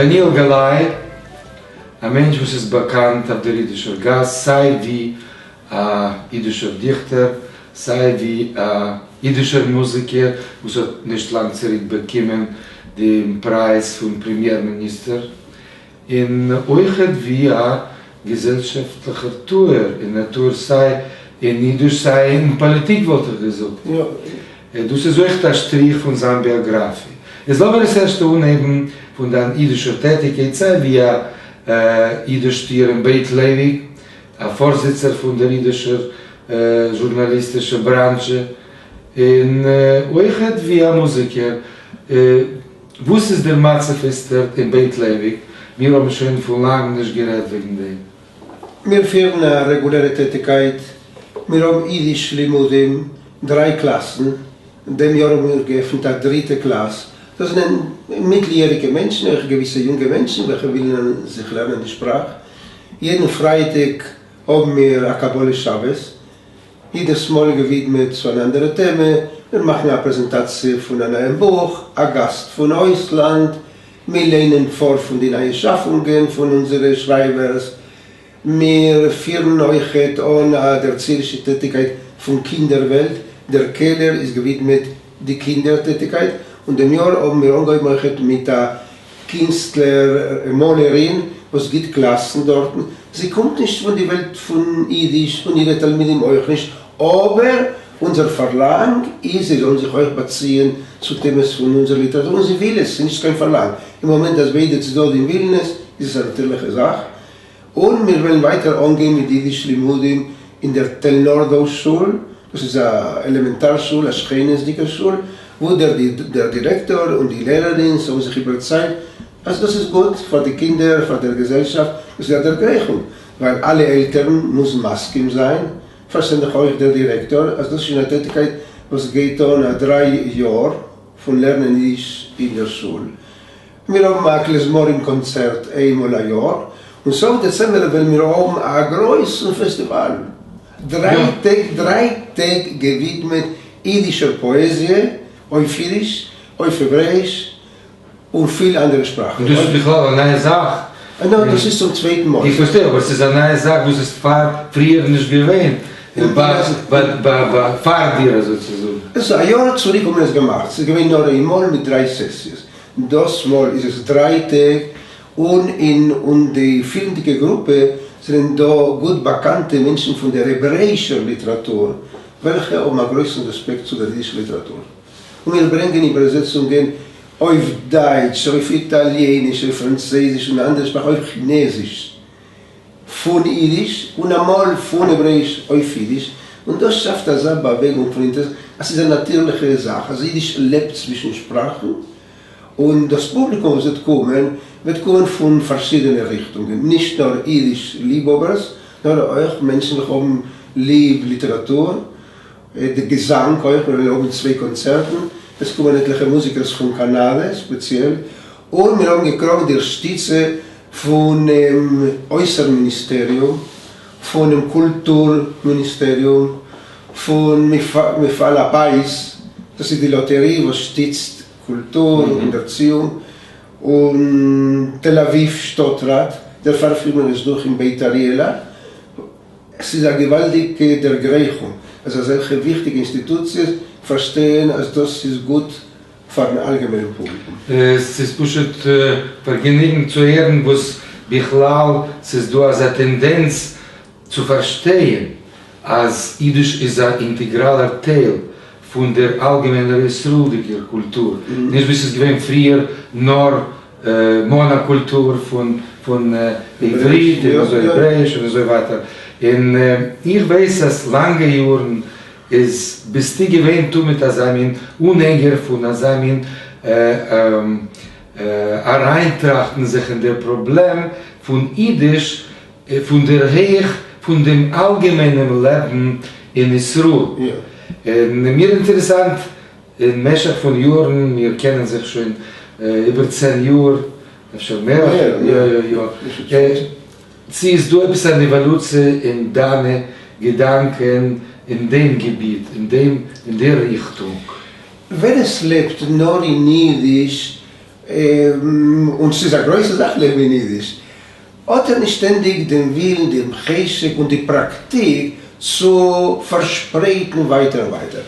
דניאל גלאי, א מענטש וואס איז באקאנט אויף דער אידישער גאס סיי ווי א אידישער דיכטער, סיי ווי א אידישער מוזיקער וואס האט נישט לאנג צוריק באקומען דעם פרייז פון פרעמיער מיניסטער, און אויכעט ווי א געזעלשאפטליכער טוער און א טוער סיי אין אידיש סיי אין פאליטיק וואלט איך געזאגט. דאס איז אויכט א שטריך פון זיין ביאגראפיע. איז לאמיר עס ערשט אנהייבן פון דיין אידישער טעטיגקייט סיי ווי א אידיש טוער אין בית לוי, א פארזיצער פון דער אידישער זשורנאליסטישער בראנזשע, און אויכעט ווי א מוזיקער. וואס איז דער מצב איצטערט אין בית לוי? מיר האבן שוין פון לאנג נישט גערעדט וועגן דעם. מיר פירן א רעגולערע טעטיקייט, מיר האבן אידיש לימודים, דריי קלאסן, דעם יאר האבן מיר געעפנט א דריטע קלאס, דאס זענען מיטליעריגע מענטשן, אויך געוויסע יונגע מענטשן וועלכע ווילן זיך לערנען די שפראך, יעדן פרייטאג האבן מיר א קבלת שבת, יעדעס מאל געווידמעט צו אן אנדערע טעמע, מיר מאכן א פרעזענטאציע פון א נייעם בוך, א גאסט פון אויסלאנד, מיר ליינען פאר פון די נייע שאפונגען פון אונזערע שרייבערס, מיר פירן אויכעט אן א דערציערישע טעטיקייט פון קינדער וועלט, דער קעלער איז געווידמעט די קינדער טעטיקייט, און דעם יאר האבן מיר אנגעהויבן אויכעט מיט א קינסטלער מאלערין וואס גיט קלאסן דארטן, זי קומט נישט פון די וועלט פון אידיש און אירע תלמידים אויך נישט, אבער אונזער פארלאנג איז זיי זאלן זיך אויך באציען צו טעמעס פון אונזער ליטעראטור און זי וויל עס, ס'איז נישט קיין פארלאנג, אין מאמענט אז ביידע צדדים ווילן עס איז עס א נאטירליכע זאך, און מיר וועלן ווייטער אנגיין מיט די אידיש לימודים אין דער תל נורדאו שול, דאס איז א עלעמענטאר שול, א שכינות'דיגע שול, וואו דער דירעקטאר און די לערערינס האבן זיך איבערצייגט אז דאס איז גוט פאר די קינדער, פאר דער געזעלשאפט, דאס איז א דערגרייכונג, ווייל אלע עלטערן מוזן מסכים זיין, פארשטענדליך אויך דער דירעקטאר, אז דאס איז שוין א טעטיגקייט וואס גייט אן א דריי יאר פון לערנען אידיש אין דער שול. מיר האבן א כלי זמרים קאנצערט איינמאל א יאר, און סוף דעצעמבער וועלן מיר האבן א גרויסן פעסטיוואל, דריי טעג, דריי טעג געווידמעט אידישער פאעזיע, אויף אידיש, אויף העברעאיש, און פיל אנדערע שפראכן. און דאס איז בכלל א נייע זאך? ניין, דאס איז צום צווייטן מאל. איך פארשטיי, אבער ס'איז א נייע זאך וואס איז פאר פריער נישט געווען, פאר דיר אזוי צו זאגן. א יאר צוריק האט מען עס געמאכט, ס'איז געווען נאר איינמאל מיט דריי סעסיעס. דאס מאל איז עס דריי טעג, און אין און די פירנדיגע גרופע זענען דא גוט באקאנטע מענטשן פון דער העברעאישער ליטעראטור, וועלכע האבן א גרויסן רעספעקט צו דער אידישער ליטעראטור. און מיר ברענגען איבערזעצונגען אויף דייטש, אויף איטאליעניש, אויף פראנצויזיש און אנדערע שפראכן, אויף כינעזיש. פון אידיש און אמאל פון העברעאיש אויף אידיש, און דאס שאפט אזא באוועגונג פון אינטערעס אז ס'איז א נאטירליכע זאך אז אידיש לעבט צווישן שפראכן, און דאס פובליקום וואס וועט קומען וועט קומען פון פארשידענע ריכטונגען, נישט נאר אידיש ליבהאבערס, נאר אויך מענטשן וועלכע האבן ליב ליטעראטור, די געזאנג אויך, מיר וועלן האבן צוויי קאנצערטן, עס קומען עטליכע מוזיקערס פון קאנאדע ספעציעל, און מיר האבן געקראגן די שטיצע פונעם אויסערן מיניסטעריום, פונעם קולטור מיניסטעריום, פון מפעל הפיס, דאס איז די לאטערי וואס שטיצט קולטור און דערציאונג, און תל אביב שטאטראט, דערפאר פירט מען עס דורך אין בית אריאלה. עס איז א געוואלדיגע דערגרייכונג אז אזעלכע וויכטיגע אינסטיטוציעס פארשטייען אז דאס איז גוט פארן אלגעמיינעם פובליקום. ס'איז פשוט פארגעניגן צו הערן וואס בכלל ס'איז דא אזא טענדענץ צו פארשטייען אז אידיש איז א אינטעגראלער טייל פון דער אלגעמיינער ישראל'דיגער קולטור, נישט ווי ס'איז געווען פריער נאר מאנאקולטור פון עברית און אזוי העברעאיש און אזוי ווייטער, און איך ווייס אז לאנגע יארן איז ביסטו געווען תמיד אזא מין אנהענגער פון אזא מין אריינטראכטן זיך אין דער פראבלעם פון אידיש פון דער הייך פון דעם אלגעמיינעם לעבן אין ישראל. און מיר אינטערעסאנט אין משך פון יארן, מיר קענען זיך שוין איבער 10 יאר, אפשר מער, יא יא יא, צי איז דא עפעס אן עוואלוציע אין דיינע געדאנקען אין דעם געביט, אין דעם, אין דער ריכטונג? ווער עס לעבט נאר אין אידיש. און ס'איז א גרויסע זאך לעבן אין אידיש, האט ער נישט שטענדיג דעם ווילן, דעם חשק און די פראקטיק צו פארשפרייטן ווייטער און ווייטער.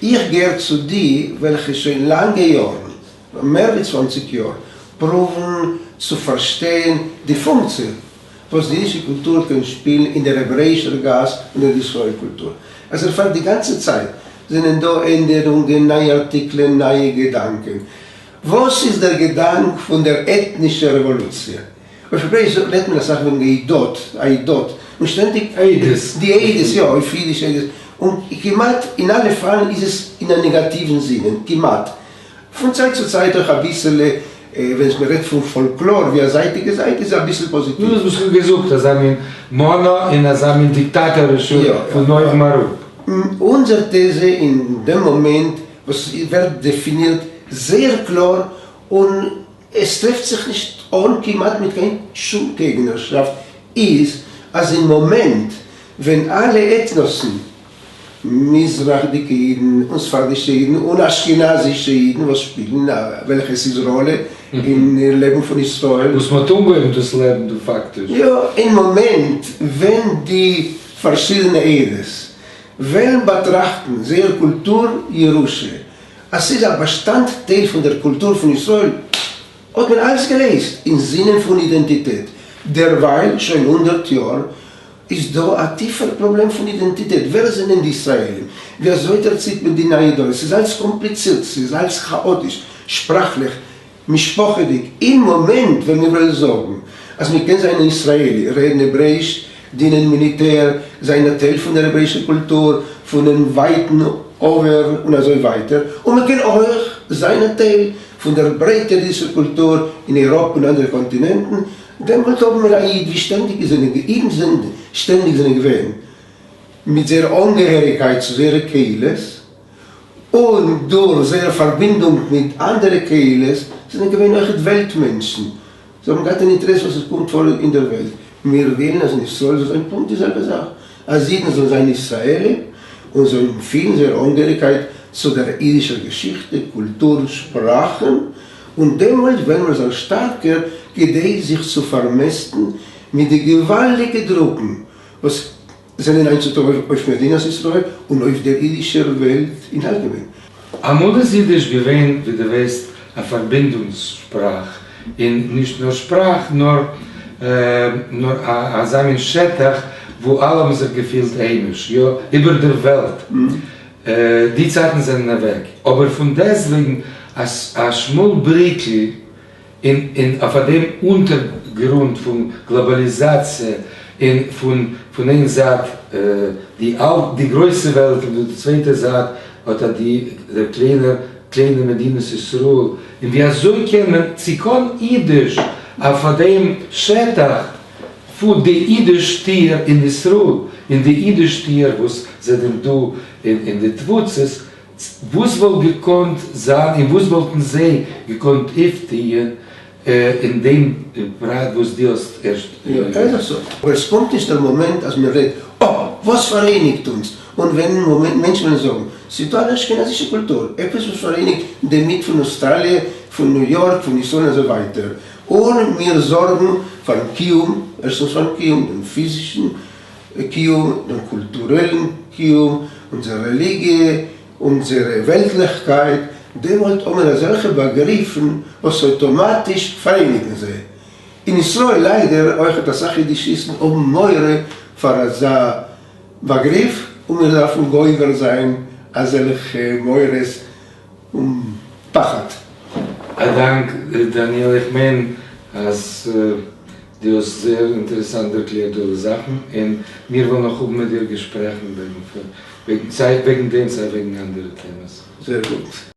איך געהער צו די וועלכע שוין לאנגע יארן, מער ווי צוואנציג יאר, פרואוון צו פארשטיין די פונקציע וואס די אידישע קולטור קען שפילן אין דער העברעאישער גאס און דער ישראל קולטור. אז דערפאר די גאנצע צייט זענען דא ענדערונגען, נייע ארטיקלען, נייע געדאנקען. וואס איז דער געדאנק פון דער עטנישער רעוואלוציע? אויף העברעאיש רעדט מען אסאך וועגן עדות, העדות, און שטענדיג עדות. די עדות, יא, אויף אידיש עדות, און כמעט אין אלע פאלן איז עס אין א נעגאטיוון זינען, כמעט. פון צייט צו צייט אויך אביסעלע, ווען מען רעדט פון פאלקלאר ווי א זייטיגע זייט איז אביסל פאזיטיוו. דאס וואס כ'האב געזאגט, אזא מין מאנא און אזא מין דיקטאטארישע פון אויבן אראפ. אונזער טעזע אין דעם מאמענט וואס ווערט דעפינירט זייער קלאר און עס טרעפט זיך נישט אן כמעט מיט קיין שום קעגנערשאפט איז אז אין מאמענט ווען אלע עטנאסן, מזרח'דיגע אידן און ספרדישע אידן און אשכנזישע אידן וואס שפילן א וועלכע ס'איז ראלע אין לעבן פון ישראל. וואס מ'האט אנגעהויבן דאס לעבן דא פאקטיש. יא, אין מאמענט ווען די פארשידענע עדות וועלן באטראכטן זייער קולטור ירושה אז ס'איז א באשטאנדטייל פון דער קולטור פון ישראל, האט מען אלץ געלעזט אין זינען פון אידענטיטעט. דערווייל, שוין הונדערט יאר, איז דא א טיפער פראבלעם פון אידענטיטעט, ווער זענען די ישראלים? ווי אזוי דערציט מען די נייע דורות? ס'איז אלץ קאמפליצירט, ס'איז אלץ כאאטיש, שפראכליך, משפחה'דיג. אין מאמענט ווען מיר וועלן זאגן אז מען קען זיין א ישראלי, רעדן העברעאיש, דינען מיליטער, זיין א טייל פון דער העברעאישער קולטור, פונעם ווייטן עבר און אזוי ווייטער, און מען קען אויך זיין א טייל פון דער ברייטער אידישער קולטור אין אייראפע און אנדערע קאנטינענטן, דעמאלט האבן מיר א איד ווי שטענדיג זענען אידן זענען שטענדיג זענען געווען מיט זייער אנגעהעריגקייט צו זייערע קהילות און דורך זייער פארבינדונג מיט אנדערע קהילות זענען געווען אויכעט וועלט מענטשן, זיי האבן געהאט אן אינטערעס וואס עס קומט פאר אין דער וועלט. מיר ווילן אז אין ישראל זאל זיין פונקט די זעלבע זאך, אז אידן זאלן זיין ישראלים און זאלן פילן זייער אנגעהעריגקייט צו דער אידישער געשיכטע, קולטור, שפראכן, און דעמאלט וועלן מיר זיין שטארקער כדי זיך צו פארמעסטן מיט די געוואלדיגע דרוקן וואס זענען היינט צוטאג אויף מדינת ישראל און אויף דער אידישער וועלט אין אלגעמיין. אמאל איז אידיש געווען, ווי דו ווייסט, א פארבינדונגס שפראך, און נישט נאר שפראך, נאר נאר אזא מין שטח וואו אלע האבן זיך געפילט היימיש, יא, איבער דער וועלט. די צייטן זענען אוועק, אבער פון דעסטוועגן א שמאל בריקל און און אויף אט דעם אונטערגרונט פון גלאבאליזאציע און פון פון איין זייט די אל די גרויסע וועלט און די צווייטע זייט אט אט די דער קליינער קליינע מדינת ישראל און ווי אזוי קען מען צו קאן אידיש אויף אט דעם שטח פון די אידיש טוער אין ישראל און די אידיש טוער וואס זענען דא אין אין די תפוצות וואס וואלט געקאנט זיין און וואס וואלטן זיי געקאנט אויפטוען אין דעם פרט וואס דו האסט ערשט יא, איז אזוי. אבער עס קומט נישט דער מאמענט אז מען רעדט, אה, וואס פאראייניגט אונז? און ווען מענטשן וועלן זאגן, ס'איז דא אן אשכנזישע קולטור, עפעס וואס פאראייניגט דעם איד פון אוסטראליע, פון ניו יארק, פון ישראל און אזוי ווייטער, און מיר זארגן פאר'ן קיום, ערשטנס פאר'ן קיום, דעם פיזישן קיום, דעם קולטורעלן קיום, אונזער רעליגיע, אונזערע וועלטליכקייט, דעמאלט האבן מיר אזעלכע באגריפן וואס אויטאמאטיש פאראייניגן זיי. אין ישראל ליידער אויכעט אסאך אידישיסטן האבן מורא פאר אזא באגריף און מיר דארפן גובר זיין אזעלכע מורא'ס און פחד. א דאנק דניאל, איך מיין אז דו האסט זייער אינטערעסאנט ערקלערט די אלע זאכן, און מיר וועלן נאך האבן מיט דיר געשפרעכן וועגן סיי וועגן דעם סיי וועגן אנדערע טעמעס. זייער גוט.